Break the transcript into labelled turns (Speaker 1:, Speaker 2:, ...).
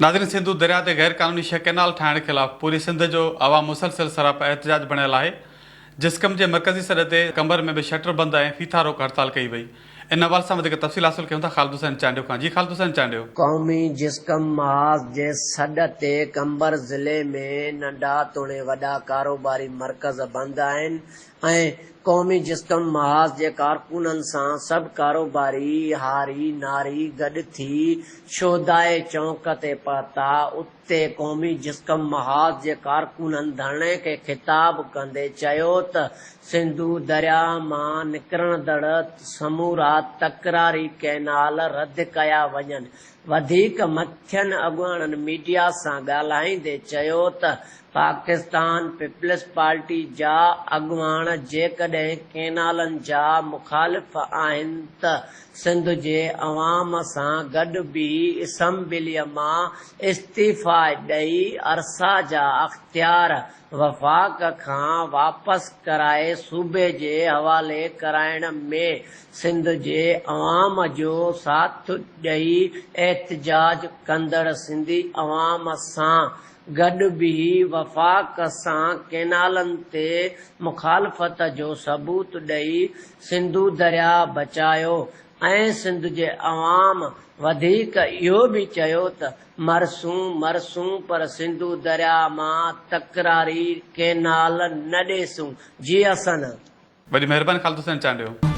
Speaker 1: ناظرين سنڌو درياء تي غير قانوني شھ ڪئنال ٺاهڻ خلاف پوري سنڌ جو عوام مسلسل سراپا احتجاج بڻيل آهي. جسقم جي مرڪزي سڏ تي قمبر ۾ به شٽر بند ۽ ڦيٿا روڪ هڙتال ڪئي وئي. ان حوالي سان وڌيڪ تفصيل حاصل ڪيون ٿا خالد حسين چانڊيو کان جي خالد حسين چانڊيو.
Speaker 2: قومي جسقم محاذ جي سڏ تي قمبر ضلعي ۾ ننڍا توڻي وڏا ڪاروباري مرڪز بند آهن ۽ قومي جسقم محاذ جي ڪارڪنن سان سڀ ڪاروباري، هاري ناري گڏ ٿي شهدائي چونڪ تي پهتا، اتي قومي جسقم محاذ جي ڪارڪنن ڌرڻي کي خطاب ڪندي چيو ته سنڌو درياهه مان نڪرندڙ سمورا تڪراري ڪئنال رد ڪيا وڃن، وڌيڪ مٿين اڳواڻن ميڊيا سان ڳالهائيندي چيو ته پاڪستان پيپلز پارٽي جا اڳواڻ جيڪڏهن ڪئنالن جا مخالف آهن ته سنڌ جي عوام سان گڏ بيهي اسيمبليء مان استعيفيٰ ڏئي ارسا جا اختيار وفاق کان واپس ڪرائي صوبي جي حوالي ڪرائڻ ۾ سنڌ جي عوام جو ساٿ ڏئي احتجاج ڪندڙ سنڌي عوام سان گڏ بيهي وفاق سان ڪئنالن تي مخالفت جو ثبوت ڏئي سنڌو درياء بچايو ۽ سنڌ جي عوام وڌيڪ اهو به چيو ته مرسون مرسون پر سنڌو درياء مان تڪراري ڪئنال نه ڏيسون جي اسن
Speaker 1: وڏي مهرباني خالد حسين چانڊيو.